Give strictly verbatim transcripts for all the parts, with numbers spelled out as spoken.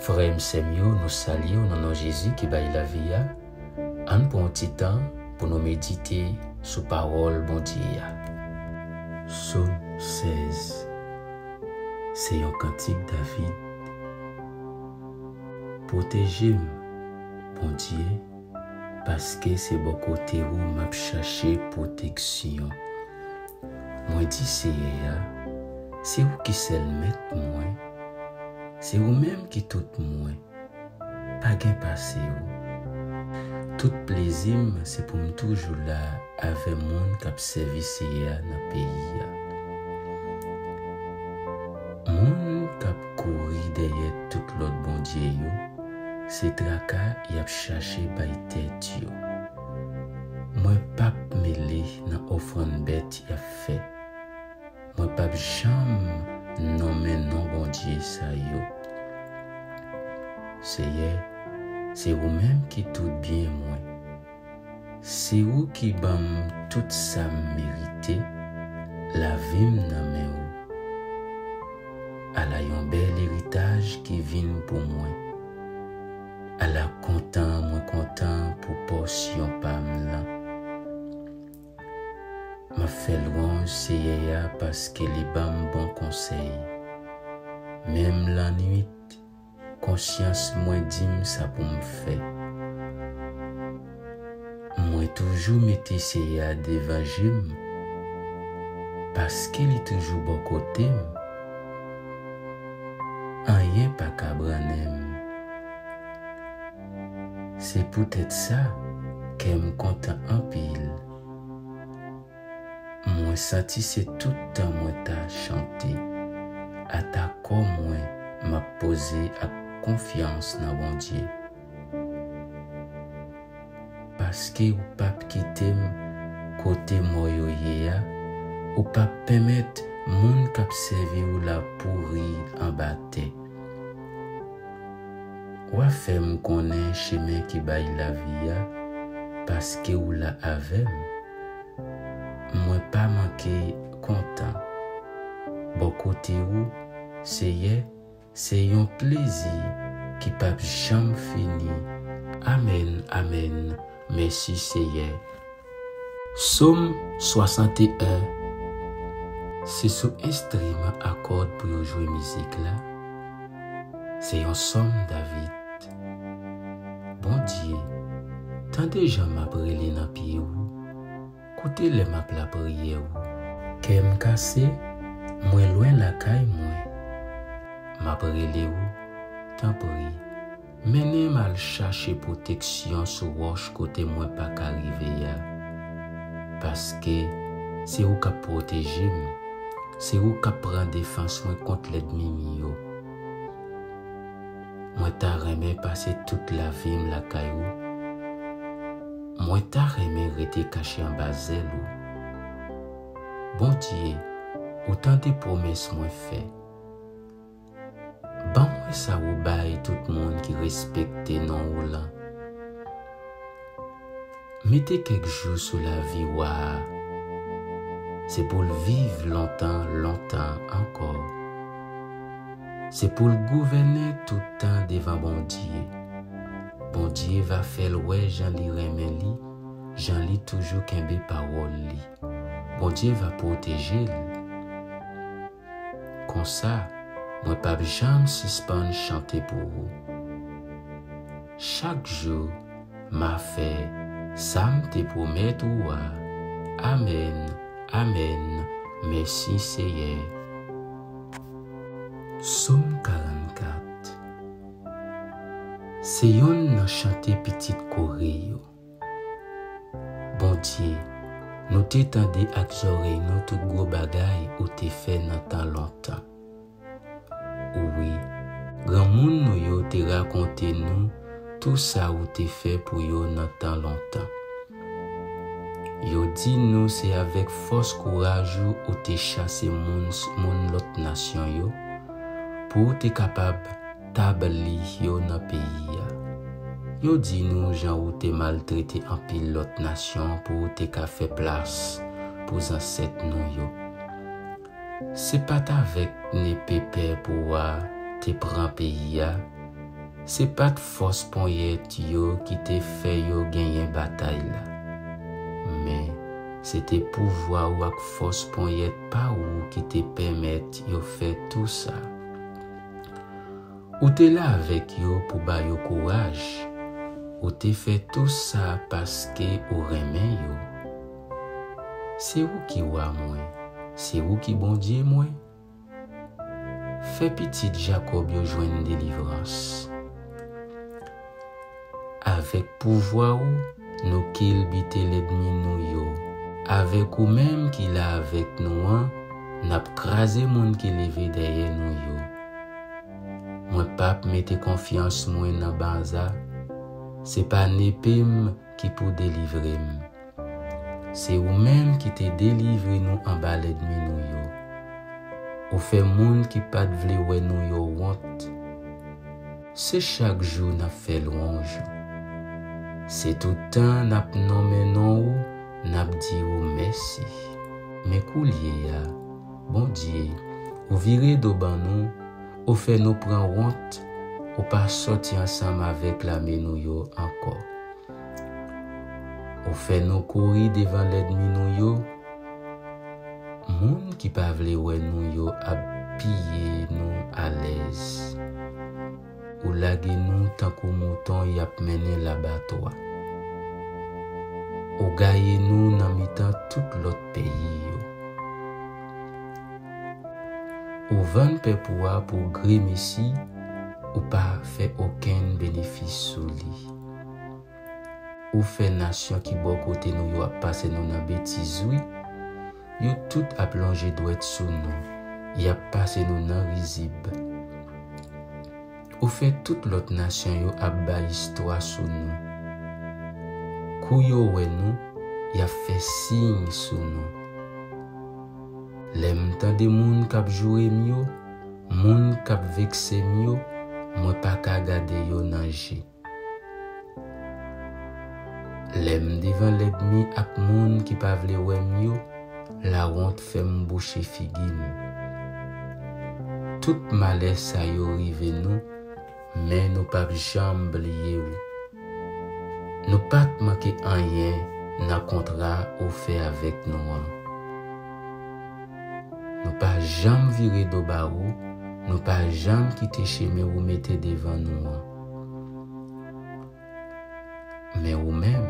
Frè m, sè m yo, nou salye w nan non Jezi ki bay lavi a. Ann pran yon ti tan pou nou medite sou pawòl Bondye a. Sòm sèz. Se yon kantik David. Pwoteje m, Bondye, paske se bò kote ou m ap chache pwoteksyon. Mwen di Seyè a, se ou ki sèl mèt mwen, se ou menm ki tout mwen, pa gen pase ou. Tout plezi m se pou m toujou la avè moun k ap sèvi Seyè a nan peyi a. Moun k ap kouri dèyè tout lòt bondye yo, se traka y ap chache bay tèt yo. Mwen p ap mele nan ofrann bèt y ap fè. Mwen p ap janm nonmen non bondye sa yo. Seyè, se ou menm ki tout byen mwen. Se ou ki ban m tout sa m merite, lavi m nan men ou. Ala yon bèl eritaj ki vin pou mwen. Ala kontan mwen kontan pou pòsyon pa m lan. M ap fè lwanj Seyè a paske li ban m bon konsèy. Menm lannwit, konsyans mwen di m sa pou m fè. Mwen toujou mete Seyè a devan je m, paske li toujou bò kote m. Anyen pa ka brannen m. Se poutèt sa, kè m kontan anpil. Mwen santi se tout tan mwen ta chante. Ata kò mwen m ap poze ak konfyans nan Bondye. Paske ou p ap kite m kote mò yo ye a, ou p ap pèmèt moun k ap sèvi ou la pouri anba tè. W ap fè m konnen chemen ki bay lavi a, paske ou la avè m. Mwen pa manke kontan. Bò kote ou, Seyè, se yon plezi ki p ap janm fini. Amèn, amèn. Mèsi, Seyè. Sòm swasanteyen. Se sou enstriman a kòd pou yo jwe mizik la. Se yon sòm David. Bondye, tande jan m ap rele nan pye ou. Koute lè m ap lapriyè ou. Kè m kase, mwen lwen lakay mwen. M ap rele ou, tanpri, mennen m al chache pwoteksyon sou wòch kote mwen pa ka rive a. Paske se ou k ap pwoteje m, se ou k ap pran defans mwen kont lènmi m yo. Mwen ta renmen pase tout lavi m lakay ou. Mwen ta renmen rete kache anba zèl ou. Bondye, ou tande pwomès mwen fè. Ban mwen sa ou bay tout moun ki respekte non ou lan. Mete kèk jou sou lavi wa a. Se pou l viv lontan, lontan ankò. Se pou l gouvène tout tan devan Bondye. Bondye va fè l wè jan li renmen li, jan li toujou kenbe pawòl li. Bondye va pwoteje l. Konsa, mwen p ap janm sispann chante pou ou. Chak jou, m a fè sa m te pwomèt ou a. Amèn, amèn. Mèsi, Seyè. Sòm karannkat. Se yonn nan chante pitit Kore yo. Bondye, nou te tande ak zòrèy nou tout gwo bagay ou te fè nan tan lontan. Wi, granmoun nou yo te rakonte nou tou sa ou te fè pou yo nan tan lontan. Yo di nou se avèk fòs kouraj ou ou te chase moun, moun lòt nasyon yo, pou ou te kapab tabli yo nan peyi a. Yo di nou jan ou te maltrete anpil lòt nasyon pou ou te ka fè plas pou zansèt nou yo. Se pa t avèk nepe pèp ou a te pran peyi a, Se pa t fòs ponyèt yo ki te fè yo genyen batay la, men se te pouvwa ou ak fòs ponyèt pa ou ki te pèmèt yo fè tou sa. Ou te la avèk yo pou ba yo kouraj. Ou te fè tou sa paske ou renmen yo. Se ou ki wa mwen, se ou ki Bondye mwen. Fè pitit Jakòb yo jwenn delivrans. Avèk pouvwa ou, nou kilbite lènmi nou yo. Avèk ou menm ki la avèk nou an, n ap kraze moun ki leve dèyè nou yo. Mwen p ap mete konfyans mwen nan baza. Se pa nepe m ki pou delivre m. Se ou menm ki te delivre nou anba lènmi nou yo. Ou fè moun ki pa t vle wè nou yo wont. Se chak jou n ap fè lwanj ou. Se tout tan n ap nonmen non ou, n ap di ou mèsi. Men koulye a, Bondye, ou vire do ban nou, ou fè nou pran wont, ou pa sòti ansanm avèk lame nou yo ankò. Ou fè nou kouri devan lènmi nou yo. Moun ki pa vle wè nou yo ap piye nou alèz. Ou lage nou tankou mouton y ap mennen labatwa. Ou gaye nou nan mitan tout lòt peyi yo. Ou vann pèp ou a pou grenmesi, ou pa fè okenn benefis sou li. Ou fè nasyon ki bò kote nou yo ap pase nou nan betiz, wi. Yo tout ap lonje dwèt sou nou, y ap pase nou nan rizib. Ou fè tout lòt nasyon yo ap bay istwa sou nou. Kou yo wè nou, y ap fè siy sou nou. Lè m tande moun k ap joure m yo, moun k ap vekse m yo, mwen pa ka gade yo nan je. Lè m devan lènmi ak moun ki pa vle wè m yo, lawont fè m bouche figi m. Tout malè sa yo rive nou, men nou p ap janm bliye ou. Nou pa t manke anyen nan kontra ou fè avèk nou an. Nou pa janm vire do ba ou, nou pa janm kite chemen ou mete devan nou an. Men ou menm,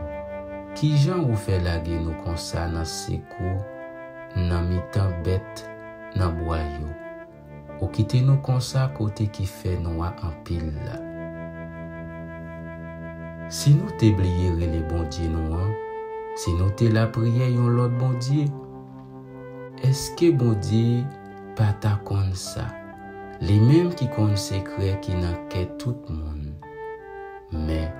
kijan ou fè lage nou konsa nan sekou, nan mitan bèt nan bwa yo? Ou kite nou konsa kote ki fè nwa anpil la. Si nou te bliye rele Bondye nou an, si nou te lapriyè yon lòt bondye, èske Bondye pa ta konn sa? Li menm ki konn sekrè ki nan kè tout moun. Men,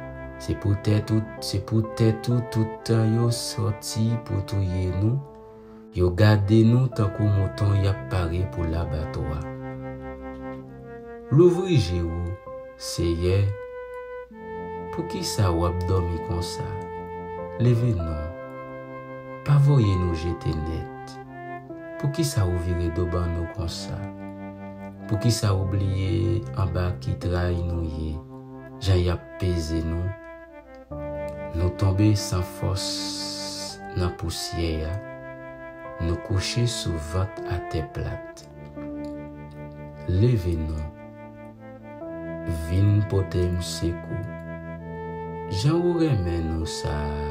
se poutèt ou, se poutèt ou tout tan yo sòti pou touye nou, yo gade nou tankou mouton y ap pare pou labatwa. Louvri je ou, Seyè, poukisa w ap dòmi konsa? Leve non, pa voye nou jete nèt. Poukisa ou vire do ban nou konsa? Poukisa ou bliye anba ki tray nou ye, jan y ap peze nou? Nou tonbe san fòs nan pousyè a, nou kouche sou vant atè plat. Leve non, vin pote m sekou. Jan ou renmen nou sa a,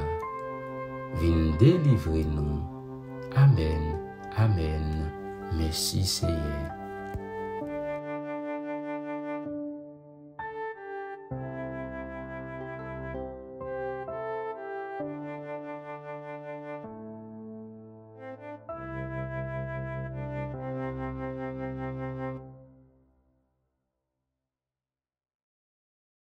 vin delivre nou. Amèn, amèn. Mèsi, Seyè.